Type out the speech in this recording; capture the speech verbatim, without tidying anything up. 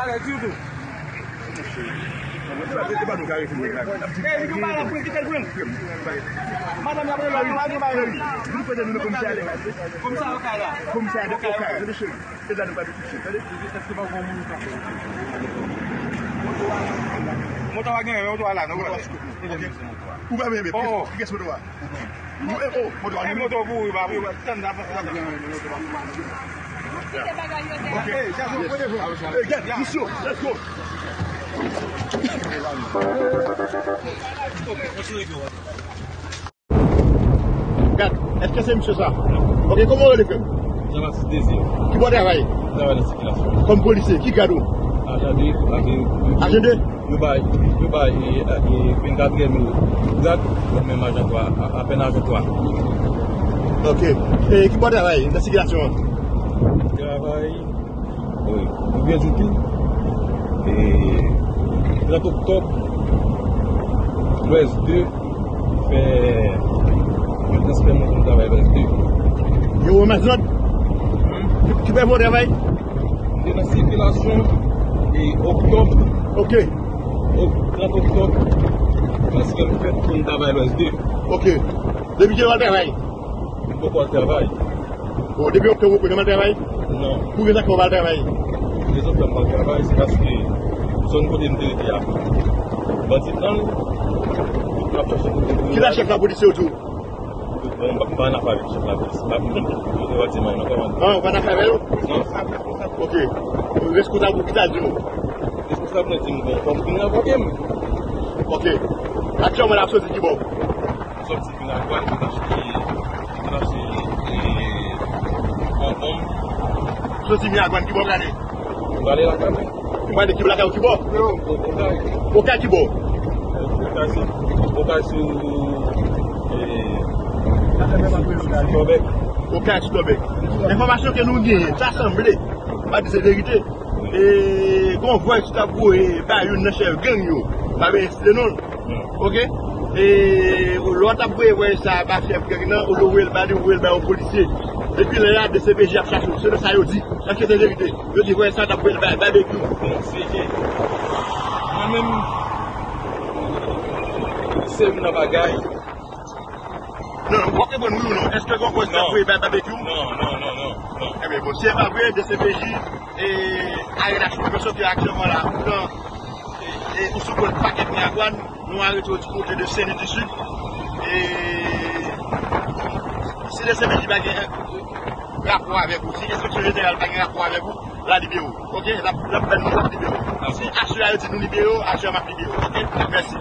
Alè, ditou. Madanm, y ap rele w, y ap rele w. Komisè okay la. Komisè okay la. Tande, cheri. E la nou pral touche, tande. Moto a genyen, moto a la, non, brother. Ou pa menm, oh, oh, kiyès moto a? Ou, eh, oh, moto a. Eh, moto pou ou, pa pou ou. Tann, tann, tann. Ok. Hey, guys, let's go. Gad, èske se misye sa? Ok, kòman w rele, frè m? Jean Baptiste Désir. Ki bò w travay? Travay nan sikilasyon. Kòm polisye, ki grad ou? Ajan de, ajan de. Ajan de? Yo bay, yo bay, e, e, vennkat èdmi grad, mwen menm ajan twa, a, apèn ajan twa. Ok. E ki bò w travay nan sikilasyon an? Travay, wi, nou byen di tou. E, trant oktòb, Lwès de, fè yon transfè mwen pou m travay Lwès de. Yo ranmase lòd? Ki, ki pèmèt w travay? M te nan sikilasyon, e, oktòb. Ok. Ok, trant oktòb, transfè m fèt pou m travay Lwès de. Ok. Depi kilè w al travay? M poko al travay. Bon, depi oktòb ou poko janm al travay? Non. Pou ki rezon fè w pa al travay? Rezon fè m pa al travay, se paske zòn kote m te rete a, bandi pran l, yo ap chache kote pou yo. Kisa chèf lapolis yo di w? Bon, m pa, m pa nan afè avèk chèf lapolis. M pa konn yo te pati mwen nan kòmandan. Non, ou pa nan afè avè yo? Non. Ok. Reskonsab ou ki sa di w? Reskonsab mwen di m, bon, fò m vin rankontre m. Ok. Aktyèlman la, ap soti ki bò? M soti Miragwàn, m achte, m achte, e, bonbon. Soti Miragwàn, ki bò w prale? M prale lakay mwen. Ou prale ki lakay ou ki bò? O-, Okay. Okay ki bò? Okay se, Okay sou, e, sou Tòbèk. Okay sou Tòbèk. Enfòmasyon ke nou genyen, sa sanble, m pa di se verite. E, gon vòys ki t ap voye ba youn nan chèf gang yo. M pa vle site non l. Ok? E lè w t ap voye vòys sa a ba chèf gang nan, olye w voye l ba li, ou voye l ba yon polisye. Depi lè a, D C P J ap chache w. Selon sa yo di, èske se verite? Yo di vòys sa a t ap voye l ba Babekyou. Bon, C J, mwen menm, se youn nan bagay. Non, non, w ap reponn wi ou non. Èske gon vòys t ap voye ba Babekyou? Non, non, non, non, non. Ebyen, bon, si se pa vre, D C P J, e, A R H Professor ki aktyèlman la, ou nan, e, e, ou sou kont pakèt Miragwàn, nou arete w di kote de Saint-Louis du Sud. E si D C P J pa gen rapò avèk ou, si Enspeksyon Jeneral pa gen rapò avèk ou, l a libere w. Ok? L ap, l ap fè nou, l ap libere w. Si aswè a yo di nou libere w, aswè a m ap libere w. Ok? Mèsi.